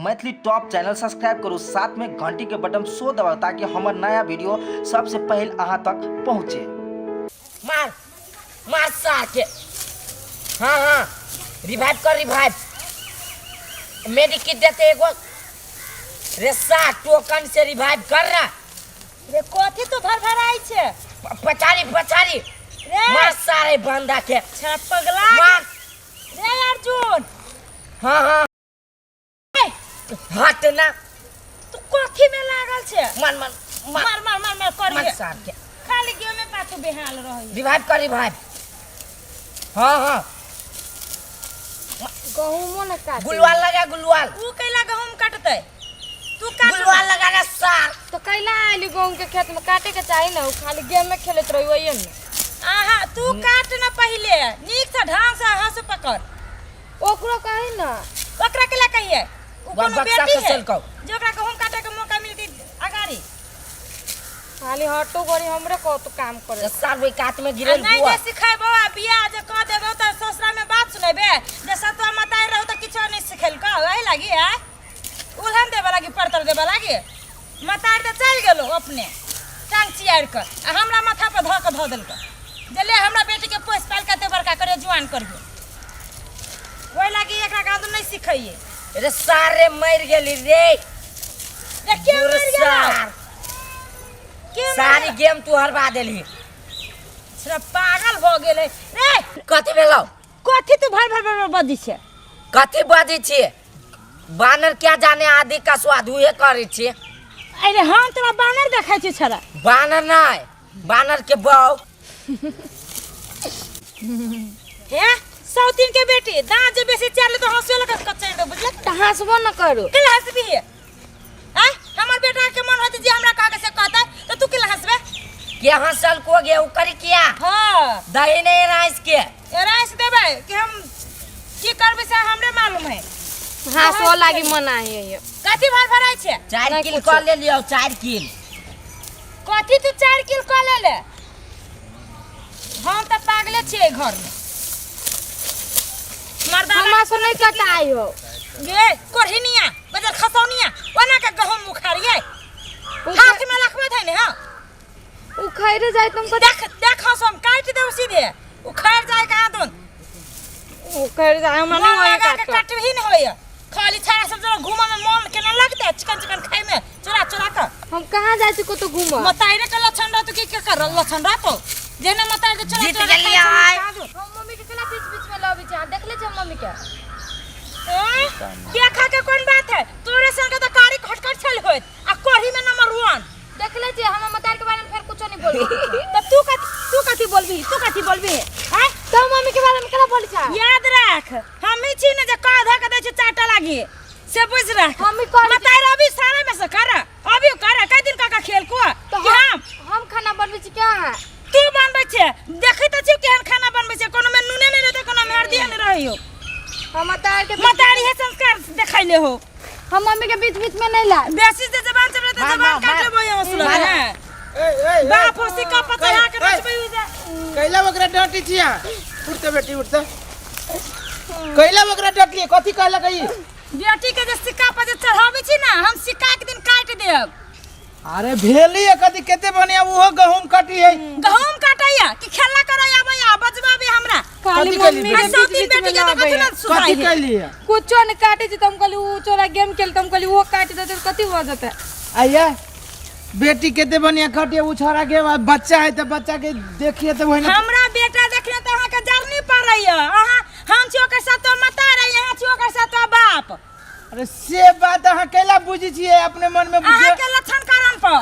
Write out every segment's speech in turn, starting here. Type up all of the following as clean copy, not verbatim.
Maithili top channel subscribe करू, साथ में घंटी के बटन सो दबाउ ताकि हमर नया वीडियो सबसे पहले अहाँ तक पहुँचे। मार मार सार के। हाँ हाँ रिवाइव कर, रिवाइव मेडिकिट देते एगो रे सा टोकन से रिवाइव कर रहा। रे कथी तो भर भर आई छे? पचारी पचारी रे मार सारे बंदा के। छा पगला मार रे अर्जुन। हाँ हाँ हट ना। तू कथी में लागल छे? मन मन मार मार मार मार कर मार सार के। खाली गेम में पाछू बेहाल रही। रिवाइव कर, रिवाइव। हाँ हाँ गहूमो न काटे। गुलवाल लगा, गुलवाल। ऊ कैला गहूम काटते? तू काट। गुलवाल लगा ना सार। तो कैला आइली गहूम के खेत में काटे के चाही ना, ऊ खाली गेम में खेलत रही वही में। आहा तू काट ना पहिले नीक से ढंग से हंस पकड़। ओकरो कही ना। ओकरा केला कहिए? ऊ कोनो बक्सा बेटी है खसल कहो। जे ओकरा गहूम काटे के मौका मिलती अगाड़ी। खाली हटो गरी हमरे को तो काम करे। सार वही काट में आ गिरल नहीं बुआ। जे सिखेबो आ बियाह जे कह देबो त ससुरा में बात सुनेबे। जे सतुआ मताई रहू त किछो नहीं सिखेलको एही लागी है। उलहन देबे लागी परतर देबे लागी मतार त चल गेलो अपने टांग चियार कर आ हमरा माथा पर धऽ के धऽ देलको। जे ले हमरा बेटी के पोस पाल के बड़का करे जुआन करियो। ओहि लागी एकरा गाँव नहीं सिखैये। रे सारे मर गेली रे। रे के मर गेलो? सार। के मर सारी गेलो? गेम तू हरवा देली। छरा पागल भ गेलै रे। कथी भेलौ? कथी तू भर भर भर बजै छै? कथी बजै छियै? बानर क्या जाने आदि का स्वाद उहे करै छियै। अरे हम तोरा बानर देखै छी छरा। बानर नहीं, बानर के बहू। हे सौतीन के बेटी दाँत जे बेसी चारले तो हंसुए लगा के चढ़ दे बुझलक? त हंसबो न करू। केला हंसबी? आय हमर बेटा के मन होत जे हमरा कह के से कहता त तू केला हंसबे? के हंसल को गे उ करी किया? हां दही नहीं राइस के। ए राइस देबे कि हम की करबे से हमरे मालूम है। हंसो लागी मन आई है। कथी भर भराई छे? 4 नहीं किल कुछो। क ले लियो, 4 किल। कथी तू 4 किल क ले ले? हम त पागले छियै घर में। मर्दाना हमरा से नहीं कटाई हो। गे कोढ़िनिया बजर खसौनिया ओना के गहूम उखाड़िए हाथ में रखबे थे ने। हां उखाड़े जाए तुम को देख देख हम काट देब सीधे उखाड़ जाए कहां दुन उखाड़ जाए हमरा नहीं मन होए लगा के काट। काट ही नहीं होए। खाली छाड़ा सब जरा घूमे में मन केना लगते चिकन चिकन खाए में चोरा चोरा के। हम कहां जाए छी को तो घूम? मताई के लक्षण रहतो की के कर लक्षण रहतो जेना मताई के चोरा जीत चोरा गेलियै खाइ छै, आइ। कहाँ दुन? हम मम्मी के केना बीच बीच में लबी छी? देख ले छी हम मम्मी के। ए, देखा के कोन बात है? तोरे संग के तो कारी खटखट छल होत आ कोढ़ी में नंबर 1। देख ले छी हम मतार के बारे में फेर कुछो नहीं बोलबी। त तू कथी बोलबी? तू कथी बोलबी? हैं? तो मम्मी के बारे में केना बोली छा? याद रख हम ही छी ने जे कह धऽ के दै छी चाटा लागी से बुझ रख। हम ही करै छी। मतार अभी सारा में से कर अभी कर कई दिन काका खेल को तो कि हम खाना बनबै छी क्या? तू बनबै छे देखै त छी केहन खाना बनबै छे कोनो में नूने नहीं रहते कोनो में हरदिया नहीं रहियो। हम मतार के मतार ये संस्कार देखैले हो। हम मम्मी के बीच बीच में नहीं लाए। बेसी से जबान चले त मार, जबान मार, काट मार। लेबो यहाँ सुन मार। है। ए, ए, ए। बाप होसी का पता है के ए, नचबै हो जा। कैला ओकरा डांटी छिया? उठते बेटी उठते। कैला ओकरा डांटलिए? कथी कहलक ई? बेटी के जे सिक्का पर जे चढ़ाबै छी ना हम सिक्का के दिन काट देब। अरे भेली है कथी केते बढ़िया उहो गहूम कटी है। गहूम काटैया कि खेला करैया आबैया बजबाबे हमरा। खाली कथी कहली मम्मी के आ बीच सौतीन बीच में बेटी के त लाबै। कथी ना कथी सुधाई है। कैली है? कुछो नहीं काटे छी त हम कहली ऊ चोरा गेम खेल त हम कहली वो काट देते त कथी हो जते। आइया बेटी केते बढ़िया कटी है उ छोरा के आ बच्चा है त बच्चा के देखिए त वही ना। हमरा बेटा देखने त अहाँ के जरनी पड़ैया। अहाँ हम छी ओकर साथ मतार अहाँ छी ओकर साथ बाप। अरे से बात अहाँ कैला बुझी छियै अपने मन में बुझिए। अहाँ के लक्षण कारण पर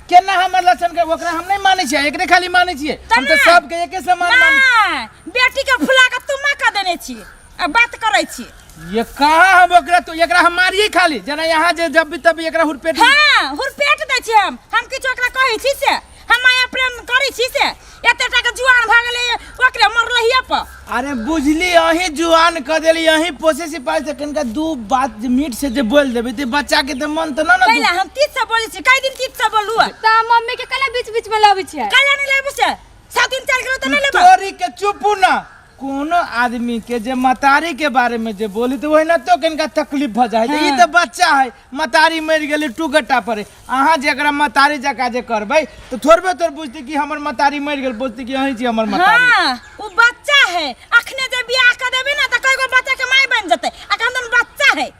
केना हमर लक्षण के ओकरा हम नहीं मानै छियै एकरे खाली मानै छियै। हम त ना। सबके एके समान मान। ना बेटी के फुला के तुमा क देने छी आ बात करै छी। ये कहाँ हम ओकरा तो एकरा हम मारिए खाली जना यहाँ जे जब भी तब एकरा हुरपेट। हां हुरपेट दै छी हम। हम किछु ओकरा कहै छी से हम माया प्रेम करै छी से एते टा के जुआन भऽ गेलै ओकरे मरलहिया पर। अरे बुझली अहीं जुआन क देली अहीं पोसे से पाल से कनका दू बात जे मीठ से जे बोल देबे ते बच्चा के त मन त ना ना कैला हम तीत से बोलै छी कै दिन तीत से बोलू? त मम्मी के कैला बीच बीच में लाबै छियै? कैला नहीं लाबै छै? 7 दिन चल गेलो त नहीं लेबै। तोरी के चुपू ना। कोनो आदमी के जे मतारी के बारे में जे बोली तो वही ना तो कनिका तकलीफ भ जाए। ई तो बच्चा है, मतारी मरि गेली टू गट्टा पर। अहाँ जेकरा मतारी जका जे करबै तो थोड़बे तोर बुझतै कि हमर मतारी मरि गेल, बुझतै कि अहीं छी हमर मतारी। हाँ, उ बच्चा है, अखने जे बियाह कर देबे ना त कईगो बच्चा के माय बन जतै। अखन तो बच्चा है।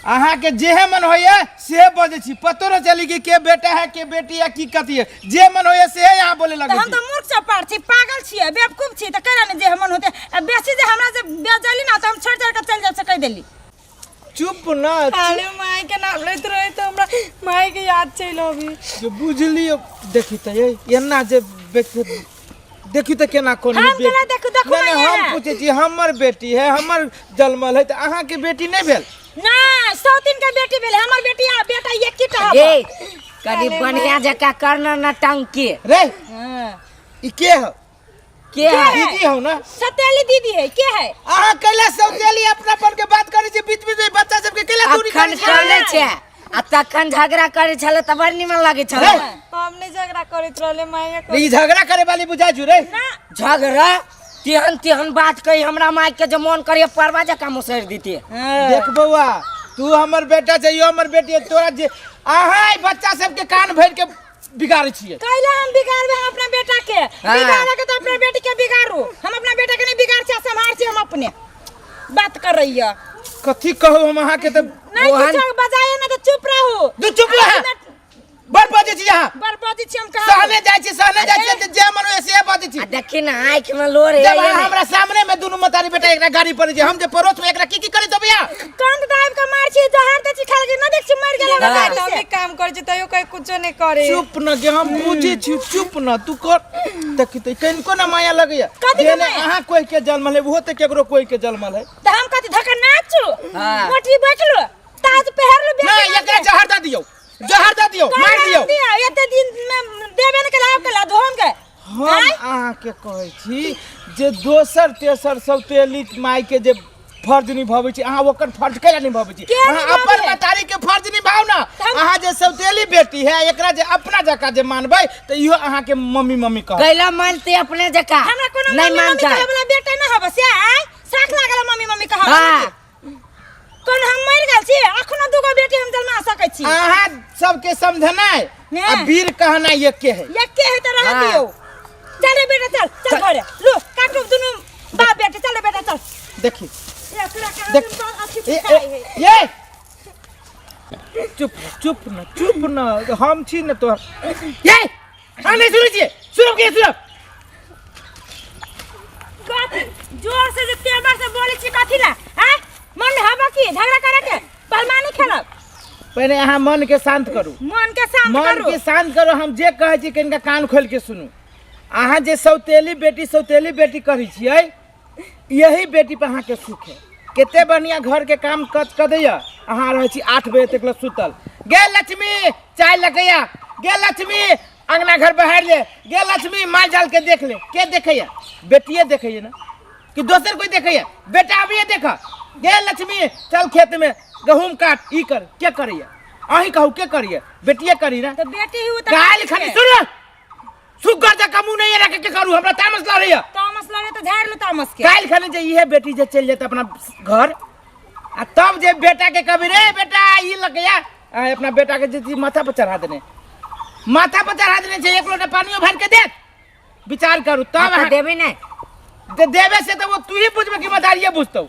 अहाँ के जेहे मन होइए से बजै छी, पतो न चली कि के बेटा है के बेटी है की कथी है, जे मन होइए से यहाँ बोले त लगै हम छी। तो मूर्ख चपार छी, पागल छियै, बेवकूफ छी, त केना ने जे मन होते। आ बेसी जे हमरा जे बेजली ना त हम छोड़ छोड़ के चल जाब से कह देली। चुप न। खाली माय के नाम लैत रहे तो हमरा माय के याद चलि अभी। जे बुझलियो देखी त ये एना जे देखी त केना कोन हम बेटी- केना देखू, देखू नहीं, नहीं, नहीं हम है। पूछै छी हमर बेटी है, हमर जन्मल है, त अहाँ के बेटी नहीं भेल? ना, सौतीन के बेटी भेल, हमर बेटी आ बेटा एक ही टा हबो। ए कनी बढ़िया जकाँ करना न टंकी। रे हाँ। ई के हो? के है? दीदी हो ना? सतेली दीदी है, के है? अहाँ कैला सौतेली अपनापन के बात करै छी, बीच बीच में बच्चा सबके कैला दूरी अखन करै छी? करै छै आ तखन झगड़ा करै छलै तऽ बड़ निमन लागै छलै। रे। हम नहीं झगड़ा करैत रहले, माय रे, ई झगड़ा करे वाली बुझाइ छु रे। ना। झगड़ा तेहन तेहन बात कही हमरा माय के जे मन करिए परवा जकाँ मुसरि दितियै। देख बौआ, तू हमर बेटा छै, यो हमर बेटी है, तोरा जे अहाँ ई बच्चा सबके कान भरि के बिगाड़ै छियै। कैला हम बिगाड़बे हम अपना बेटा के? हाँ। बिगाड़े के तो अपना बेटी के बिगाड़ू, हम अपना बेटा के नहीं बिगाड़ छी, सम्हार छी हम अपने। बात कर रही है। कथी कहू हम अहाँ के तऽ नहीं ओहन- कुछ बजाए ना तो चुप रहू। तू चुप रह। बड़ बजै छी अहाँ। बड़ बजै छी हम कहाँ? सहने जाइ छी, सहने जाइ छी, तऽ जे मन होइए से बजै छी। आ देखी ने आँखि में लोर जब है। अहाँ हमरा सामने में दुनू मतारी बेटा एकरा गाड़ी पड़ै छै, हम जे पड़ोस में एकरा की की करै देबै अहाँ? कान दाबि के मार छी, जहर दै छी खाय के, न देख छी मरि गेल हाँ। गाड़ी हम से। भी काम करै छी तैयो कहीं कुछो नहीं करे। चुप न गे, हम बुझै छी, चुप न तू कर। देखी तऽ कनिको न माया लगैया। कथी के जेने माया? अहाँ कोइ के जन्मल है, ओहो तऽ केकरो कोइ के जन्मल है। तऽ हम कथी धक्का नाचू? हाँ। मोटरी बैठलू, ताज पहिरलू, बेटी नहीं, नाच एकरा जहर दऽ दियौ, जहर दऽ दियौ, मारि दियौ। दियौ, एते दिन में देबे ने केला, आब केला धोम के। हम अहाँके कहै छी जे दोसर तेसर सौतेली माय के जे फर्ज निभाबै छी, अहाँ ओकर फर्ज कैला निभाबै छी? के अहाँ निभाबै? अपन मतारी के फर्ज निभाउ ना। हम- अहाँ जे सौतेली बेटी है, एकरा जे अपना जकाँ जे मानबै तऽ इहो अहाँके मम्मी मम्मी कहत। कैला मानते अपने जकाँ? हमरा कोनो नहीं मम्मी मम्मी मानता। कहै वाला बेटा न हबे से आय साख लागल मम्मी मम्मी कहै। हाँ। कोन हम मरि गेल छी? अखनो दूगो बेटी हम जन्मा सकै छी। अहाँ सबके समझनाइ ने। आ वीर कहनाइ एके है। एके है तऽ रह हाँ। दियौ। चल रे बेटा, चल चल घरे, लो काटू दुनू बाप बेटी, चल रे बेटा चल। देखी एकरा कहाँ देख। दिन पर अथी ए, बुझाइ है। ए, ये चुप चुप न, चुप न, हम छी न तोहर। ये हम नहीं सुनै छियै, सुनब के सुनब। कथी जोर से जे तेवर से बोलै छी कथी ला? आँय, मन हबा की झगड़ा करे के? पहलवानी खेलब। पहले अहाँ मन के शांत करू। मन के शांत मन करू। के शांत करू। हम जे कहै छी कनिका कान खोल के सुनू। अहाँ जे सौतेली बेटी सौतेली बेटी कहै छियै, यही बेटी पर अहाँके सुख है। कते बढ़िया घर के काम कच कऽ दैया, अहाँ रहै छी 8 बजे तक लए सुतल। गे लक्ष्मी चाय लगैया, गे लक्ष्मी अंगना घर बहार ले, गे लक्ष्मी माल जाल के देख ले। के देखैया? बेटिए देखैया ना कि दोसर कोई देखैया? बेटा अभी देख। गे लक्ष्मी चल खेत में गहूम काट, ई कर, के करैया? अहीं कहू के करैया? बेटिए करी ना। तऽ बेटी ही उ तऽ काल्हि खनी सुन, सुगर जकाँ मुँह नहीं रखे के करू, हमरा तामस लड़ैया। तामस लड़े तऽ झाड़ि लू तामस के। काल्हि खनी जे इहे बेटी जे चलि जेतै अपना घर, आ तब जे बेटा के कभी रे बेटा ई लगैया, आ अपना बेटा के जे चीज माथा पर चढ़ा देने, माथा पर चढ़ा देने छै, एक लोटा पानियो भर के देत। विचार करू तब हाँ, तऽ अहाँ- देबै नहि। दे देबे से तऽ वो तू ही बुझबे कि मदारिये बुझतौ,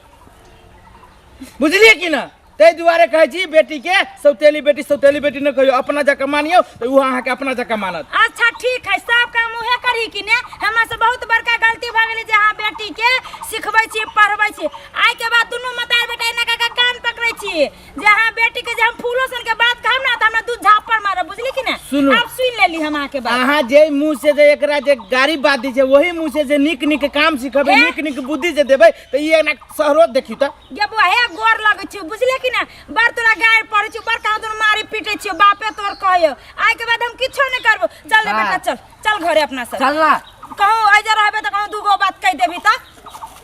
बुझलिए कि ना? ताहि दुआरे कहै छी बेटी के सौतेली बेटी सौतेली बेटी नहि कहियौ, अपना जकाँ मानियौ तऽ ओहो अहाँके अपना जकाँ मानत। अच्छा ठीक है, सब काम उहे करही कि ने? हमरा से बहुत बड़का गलती भऽ गेलै जे अहाँ बेटी के सिखबै छी पढ़बै छी। आइ के बाद दुनू मतार बेटा एना कऽ कऽ कान पकड़ै छी जे अहाँ बेटी के जे हम फूलो सन के बात कहब ना तऽ हमरा दू झापड़ मारब, बुझली कि ने? सुनू। आब सुनि लेली हम अहाँके बात। अहाँ जे मुँह से जे एकरा जे गाड़ी बात दै छै, वही मुँह से जे नीक नीक काम सिखेबै, हे? नीक नीक बुद्धि जे देबै तऽ ई एना शहरो देखी तऽ। गे बौआ हे गोर लगै छियौ, बुझले कि ने? बड़ तोरा गारि पड़ै छियौ, बड़ कहाँ तोरा मारी पीटै छियौ, बापे तोर कहैयौ। आइ के बाद हम किछो नहि करबौ। चल रे बेटा चल, चल घरे अपना सब। चल ना। कहूँ एहिजा रहबै तऽ कहूँ दूगो बात कहि देबही तऽ।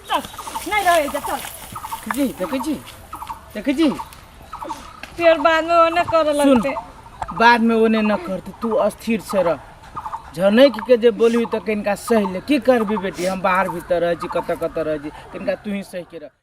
चल, नहि रहै एहिजा, चल। जी देखै छी, देखै छी। फिर बाद में ओने करे सुन, लगते। बाद में ओने न करते, तू अस्थिर से रह। झनकि के जे बोलबी तऽ कनिका सहि ले। की करबी बेटी, हम बाहर भीतर रहै छी, कतऽ कतऽ रहै छी, कनिका तूही सहि के रह।